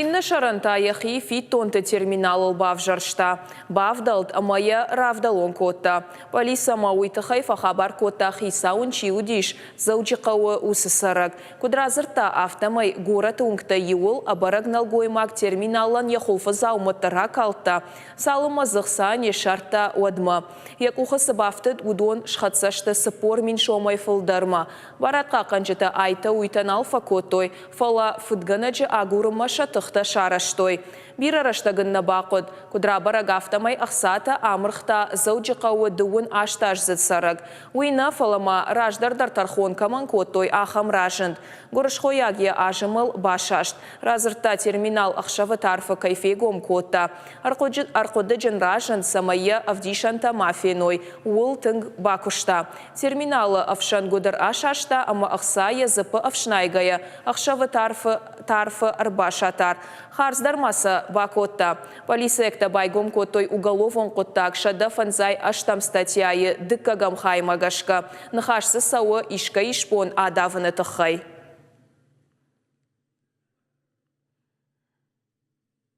Иннӕ сӕрӕн та йӕхи фиддонты терминалыл бавзӕрста. Бавдӕлд ӕмӕ йӕ равдӕлон кодта. Пъӕлицӕмӕ уый тыххӕй фӕхабар кодта хицау ын чи уыдис, Дзӕуджыхъӕуы уыцы цӕрӕг. Куыд радзырдта, афтӕмӕй горӕты уынгтӕй иуыл ӕбӕрӕг нӕлгоймаг терминалӕн йӕ хуылфы дзаумӕттӕ ракалдта, цалынмӕ дзы хца не ссардта, уӕдмӕ. Йӕ къухы цы бафтыд, уыдон схӕццӕ сты 40 000 сомӕй фылдӕрмӕ. Барадхъахъхъӕнджытӕ айтӕ-уыйтӕ нал фӕкодтой, фӕлӕ фыдгӕнӕджы агурынмӕ сӕ тыхтӕ сарӕзтой. Бирӕ рӕстӕг ын нӕ бахъуыд. Куыд рабӕрӕг, афтӕмӕй ӕхцатӕ амырхта Дзӕуджыхъӕуы дыууын астаздзыд цӕрӕг. Уый нӕ, фӕлӕ ма раздӕр дӕр тӕрхон кӕмӕн кодтой, ахӕм разынд. Гуырысхойаг йӕ азымыл басаст. Радзырдта, терминал ӕхсӕвы тарфы кӕй фегом кодта. Ӕрхъуыдыджын разынд, цӕмӕй йӕ ӕвдисӕнтӕ ма феной, ууыл тынг бакуыста. Терминалы ӕфсӕн гуыдыр асаста ӕмӕ ӕхца йӕ дзыппы ӕфснайгӕйӕ ӕхсӕвы тарфы, тарфы ӕрбасатар. Хардз дӕр ма сӕ бакодта. Полициӕгтӕ байгом кодтой уголовон хъуыддаг 158 статьяйы дыккӕгӕм хаймӕ гӕсгӕ. Ныхас дзы цӕуы искӕй исбон адавыны тыххӕй.